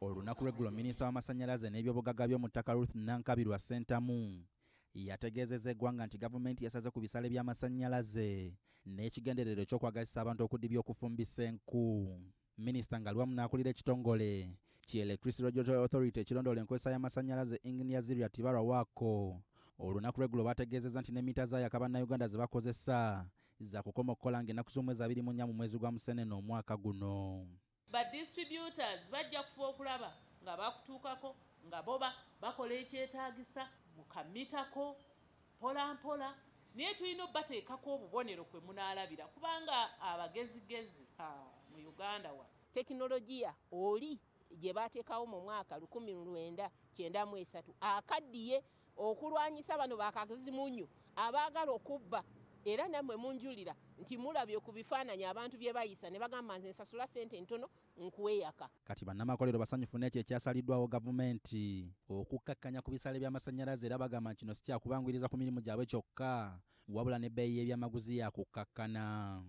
Olunaku lw'eggulo, minisita w'amasannyalaze n'ebyobugagga by'omu ttaka Ruth Nankabirwa Ssentamu yategeezezza eggwanga nti gavumenti yasaze ku bisale by'amasannyalaze n'ekigendererwa ekyokwagazisa abantu okudibya okufumbisa enku. Minisita ng'ali wamu n'akulira ekitongole ki Electricity Regulatory Authority ekirondoola enkozesa y'amasannyalaze, Engineer Ziria Tibalwa Waako, olunaku lw'eggulo bategeezezza nti ne mita za Yaka Bannayuganda ze bakozesa zakukoma okukola ng'ennaku z'omwezi 24 mu mwezi gwa Musenene omwaka guno. Ba distributors bajja kufa okulaba nga bakutuukako nga boba bakola ekyetaagisa mukamitako mpola mpola, naye tulina obateekako obubonero kwe munaalabira, kubanga abagezigezi mu Uganda wa Tekinologiya oli gye baateekawo mu mwaka 1993 akaddiye okulwanyisa bano bakazimunyu abaagala okubba. Era nammwe munjulira nti mulabye ku bifaananyi abantu bye bayisa ne bagamba, "Nze nsasula ssente ntono, nkuweyaka." Kati bannamakolero basanyufu n'ekyo ekyasaliddwawo gavumenti okukkakkanya ku bisale by'amasannyalaze, era bagamba nti kino si kyakubanguyiriza ku mirimu gyabwe kyokka, wabula n'ebbeeyi y'ebyamaguzi yakukkakkana.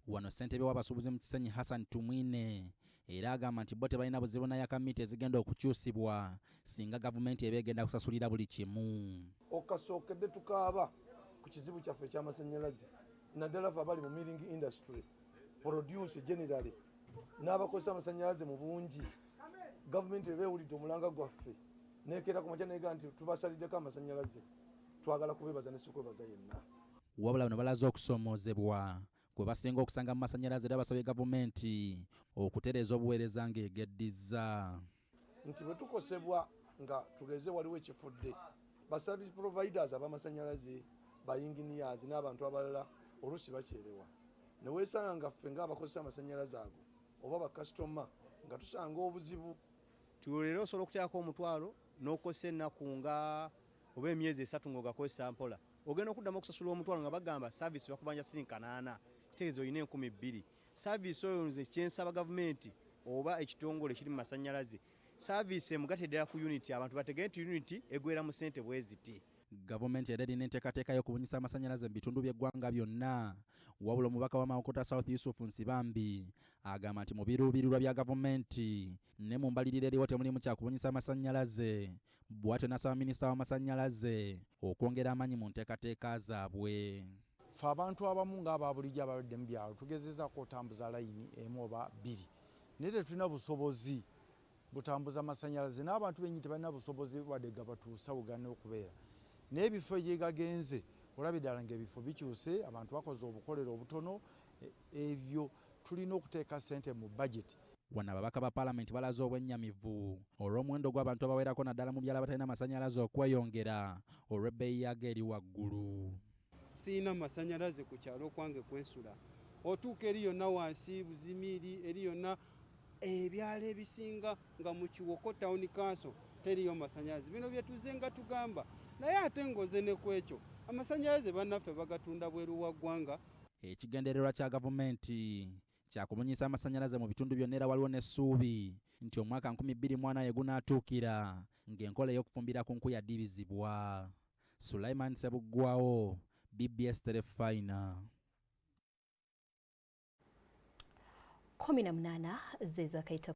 Wano ssentebe w'abasuubuzi mu Kisenyi, Hassan Tumwine, era agamba nti bo tebalina buzibu na Yaka mita ezigenda okukyusibwa singa gavumenti eba egenda kusasulira buli kimu. Okasookedde tukaaba ku kizibu kyaffe ekyamasannyalaze, naddala fe abali mu milling industry, produce generally, n'abakozesa amasannyalaze mu bungi. Gavumenti bwe beewulidde omulanga gwaffe nekeera ku makya nega nti tubasaliddeko amasannyalaze, twagala kubeebaza ne sikwebaza yenna. Wabula bano balaze okusoomoozebwa kwe basinga okusanga mu masannyalaze, era basabye gavumenti okutereeza obuweereza ng'egeddizza. Nti bwe tukosebwa nga tugeze waliwo ekifudde, ba service providers ab'amasannyalaze, ba engineers n'abantu abalala oluusi bakyerewa, ne weesanga nga ffe ng'abakozesa amasannyalaze ago oba bakasitoma nga tusanga obuzibu. Leero osobola okuteekako 1000 n'okozesa ennaku nga oba emyezi 3 ng'ogakozesa mpola, ogenda okuddamu okusasula 1000 nga bagamba service bakubanja siringi 800, kitegeeza olina 2000 service. Oyo nze kyensaba gavumenti oba ekitongole ekiri mu masannyalaze, service emugatte ddala ku unit, abantu bategere nti unit egwera mu ssente bwe ziti. Gavumenti era erina enteekateeka y'okubunyisa amasannyalaze mu bitundu by'eggwanga byonna. Wabula omubaka wa Mawokota South, Yusufu Nsibambi, agamba nti mu biruubirirwa bya gavumenti ne mu mbalirira eriwo temulimu kyakubunyisa amasannyalaze. Bw'atyo n'asaba minisita w'amasannyalaze okwongera amaanyi mu nteekateeka zaabwe. Fe abantu abamu ng'aba bulijjo abalwadde mu byalo tugezezaako otambuza layini emu oba bbiri, naye tetulina busobozi butambuza masannyalaze, n'abantu bennyini tebalina busobozi wadde gabatuusa we okubeera. Naye ebifo gye gagenze, olabye ddala ng'ebifo bikyuse, abantu bakoze obukolero obutono. Ebyo tulina okuteeka ssente mu budget. Wano ababaka ba paalamenti balaze obwennyamivu olw'omuwendo gw'abantu abawerako, naddala mu byalo, abatalina masannyalaze okweyongera olw'ebbeeyi yaago eri waggulu. Siyina masanyalaze ku kyalo kwange kwensula. Otuuka eri yonna wansi Buzimiiri, eri yonna ebyalo ebisinga nga mu Kiwoko Town Council teriyo masanyalaze. Bino byetuze nga tugamba, naye ate ngoze ne ku ekyo, amasanyalaze bannaffe bagatunda bweru wa ggwanga. Ekigendererwa kya gavumenti kyakubunyisa amasannyalaze mu bitundu byonna, era waliwo n'essuubi nti omwaka 2004 gunaatuukira ng'enkola ey'okufumbira ku nku yadibizibwa. Sulaiman Sebuggwawo, BBS Terefayina. 18 zezakaita.